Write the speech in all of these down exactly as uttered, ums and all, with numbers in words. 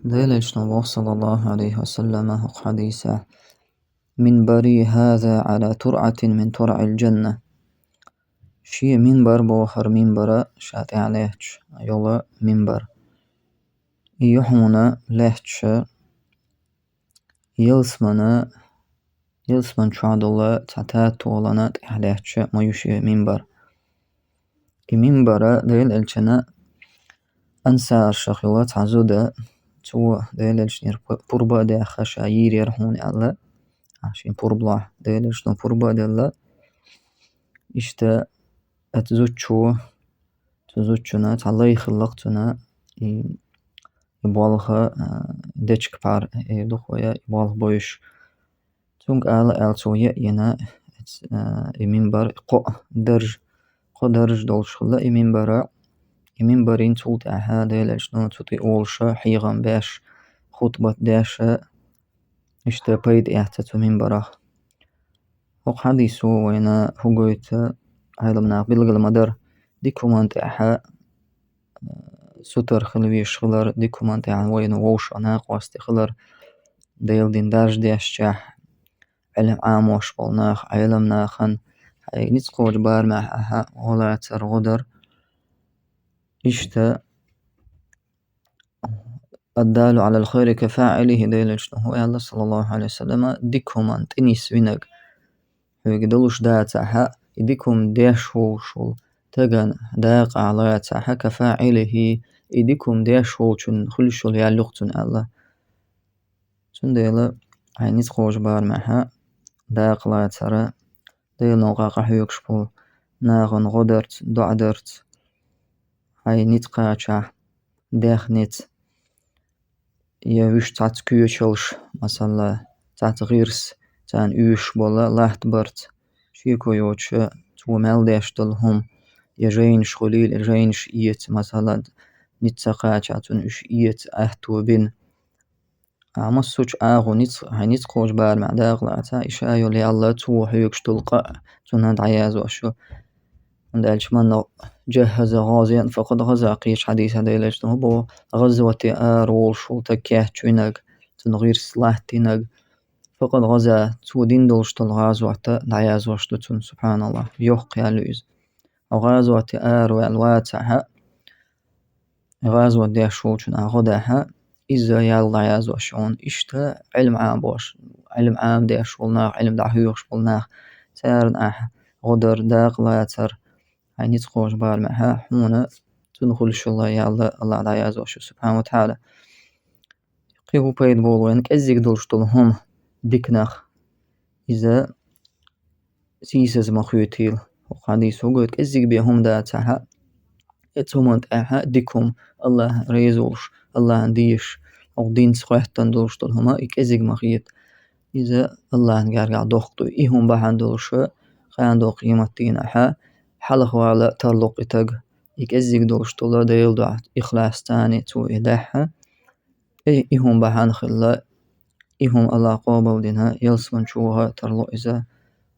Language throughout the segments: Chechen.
Делачун вах саллаллаху алейхи ва саллама хӀокху хьадисехь: «Минбари хаза ала туръатин мин туръил джанна». Шен минбар бохура, минбара ша тӀехь лаьтташ йола минбар. И ю хьуна лаьтташ ялсмана, ялсман чохь долу цхьа татолана тӀехь лаьтташ ма ю шен минбар. И минбара Делан элчана ансаршах йола цхьа зуда, цо Делан элчанера пу-, пурба а даьхна ша йийр яра хьуна аьлла, а, шен пурбалахь Делан элчано пурба а делла. Иштта оцу зудчо, цу зудчунна цхьа лай хилла-кх цунна, и, и болх, а, дечка пхьар, э, эр ду-кх вай, и болх бовзуш. Цуьнга ала аьлла цо яа йина, эц-, а, и минбар кхо дарж, кхо дарж долуш хилла и минбара. И минбарна цул тӀаьхьа Делан элчано цу тӀе олуш хьехам беш, хутбат деш, иштта пайда эцна цу минбарах. ХӀокху хьадисо вайна хӀун гойту, Ӏеламнаха билгал ма-дарра, дика хӀуманна тӀехь, а, сутара хила везаш хилар, дика хӀуманна тӀехь вайна вовшах накъостий хилар, Делан дин даржадешчахь, Ӏилма Ӏамош болу нах, Ӏеламнахана, хьайн ницкъ кхочу барамехь ахьа гӀо лацар, гӀо дар. Иштта, «Аддалу Ӏалал хайри кафаӀилихи», Делан элчано хӀун аьлла, саллаллаху алейхи ва саллама, дика хӀуманна тӀе нисвинарг, хьоьга долуш дацахь, и дика хӀума деш волуш волу стагана дакъа лацахь, кафаӀилихи, и дика хӀума деш волчун хуьлуш йолу ял ю-кх цунна аьлла. Цундела хьайн ницкъ кхочу барамехь дакъа лацара, Делан новкъахь къахьоьгуш болу нахана гӀо дарца, доӀа дарца, хьайн ницкъ кхачахь, даьхница, я вуьш цхьацца коьчалш, масала, цхьацца гӀирс, царна оьшуш болу латта барца, шеко йоцуш цо мел деш долу хӀума, я жайнаш хуьлийла, я жайнаш эца, масала, ницкъ ца кхачахь, цунна уьш эца аьтто бина. А массо а агӀо ницкъ, хьайн ницкъ кхочу барамехь дакъа лацахь, и ша йолу ял цо хьоьгуш долу къа а цунна дӀаязош ю. ХӀунда аьлча, «Ман джаххаза гӀазиян факъад гӀаза», кхечу хьадисехь Делан элчано хӀун боху, гӀазоте ара волуш волу стаг кечвинарг, цунна гӀирс латтийнарг, факъад гӀаза, цо дина долуш долу гӀазот дӀаязош ду цунна, субханаллахӀ, йоккха ял ю иза. Хьо гӀазоте араваьлла вацахь, гӀазот деш волчунна гӀо дахь, иза ял дӀаязош ю хьуна. Иштта Ӏилма Ӏамош, Ӏилма Ӏамадеш волу нах, Ӏилма дӀахьоьхуш болу нах, царна ахь гӀо дар, дакъа лацар, хьайн ницкъ кхочу барамехь хьуна цунна хуьлуш йолу ял АллахӀа дӀаязош ю, субхьана ва тахьала. Кхин хӀун пайда болу вайна, кӀеззиг долуш долу хӀума диканах, иза сийсаза ма хетийла. ХӀокху хьадисо хӀун гойту, кӀеззиг бен хӀума дацахь, оцу хӀуманна тӀехь дика хӀума, АллахӀ реза волуш, АллахӀна дезаш, хӀокху динца хоьттина долуш долу хӀума, и кӀеззиг ма хета. Иза АллахӀна гергахь доккха ду. И хӀума бахьана долуш, кхана долу къематдийнахь хьалхавала тарло-кх и стаг. И кӀеззиг долуш долу Делан дуьхьа ихлас цани цо и дахь, и, и хӀума бахьана хилла, и хӀума АллахӀа къобалдина, ялсамани чу ваха тарло иза.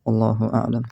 Валлаху аӀлам.